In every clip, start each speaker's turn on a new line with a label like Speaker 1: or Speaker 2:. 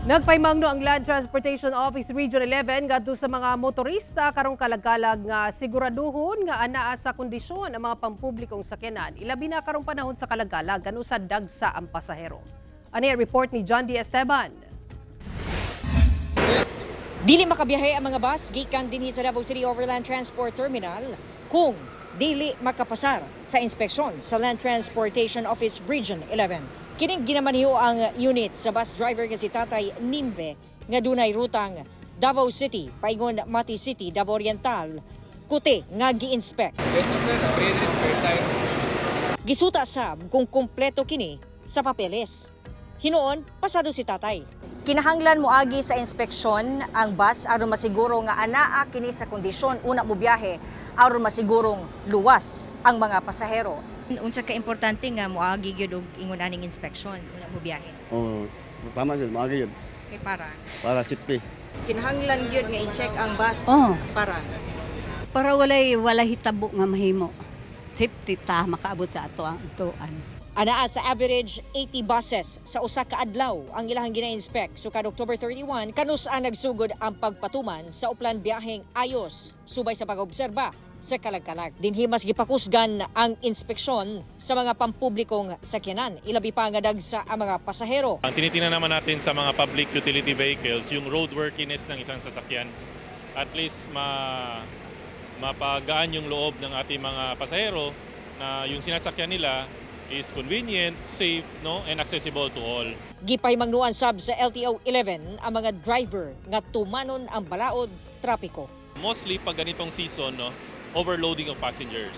Speaker 1: Nagpaymangno ang Land Transportation Office Region 11 ngadto sa mga motorista karong kalagkalag nga siguraduhon nga anaa sa kondisyon ang mga pampublikong sakyanan, ilabi na karong panahon sa kalagkalag kanus-a dagsa ang pasahero. Ani ang report ni John D. Esteban.
Speaker 2: Dili makabiyahe ang mga bus gikan dinhi sa Davao City Overland Transport Terminal kung dili makapasar sa inspeksyon sa Land Transportation Office Region 11. Kining ginamaniho ang unit sa bus driver nga si Tatay Nimbe nga dunay rutang Davao City, paingon Mati City, Davao Oriental, kuti nga gi-inspect. Gisuta sab kung kumpleto kini sa papeles. Hinuon, pasado si tatay. Kinahanglan moagi sa inspeksyon ang bus aron masiguro nga anaa kini sa kondisyon una mo biyahe aron masigurong luwas ang mga pasahero. Unsa ka importante nga moagi gyud og ingon aning inspeksyon una mo biyahe?
Speaker 3: Oo, tama yun, maagi yun.
Speaker 2: Kay para
Speaker 3: Para safety.
Speaker 2: Kinahanglan gyud nga i-check ang bus
Speaker 4: Oh,
Speaker 2: para
Speaker 4: para wala hitabo nga mahimo. Safety ta makaabot sa ato ang atuan.
Speaker 2: Anaa sa average 80 buses sa usa ka adlaw ang ilahang gina-inspect. Sukad October 31, kanus-a nagsugod ang pagpatuman sa uplan biyaheng ayos subay sa pag-obserba sa kalagkalag. Dinhi mas gipakusgan ang inspeksyon sa mga pampublikong sakyanan. Ilabi pa nga dagsa ang mga pasahero.
Speaker 5: Ang tinitingnan naman natin sa mga public utility vehicles, yung roadworthiness ng isang sasakyan. At least mapagaan yung loob ng ating mga pasahero na yung sinasakyan nila is convenient, safe, no, and accessible to all.
Speaker 2: Gipahimangnuan sab sa LTO 11 ang mga driver nga tumanon ang balaod trapiko.
Speaker 5: Mostly pag ganitong season, no, overloading of passengers.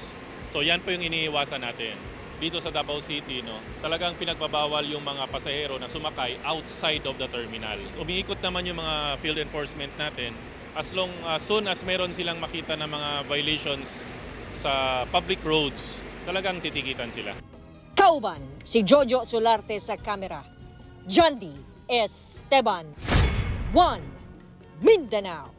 Speaker 5: So yan po yung iniiwasan natin. Dito sa Davao City, no, talagang pinagbabawal yung mga pasahero na sumakay outside of the terminal. Umiikot naman yung mga field enforcement natin. As soon as meron silang makita na mga violations sa public roads, talagang titikitan sila.
Speaker 2: Kauban si Jojo Solarte sa kamera. John D. Esteban. 1 Mindanao.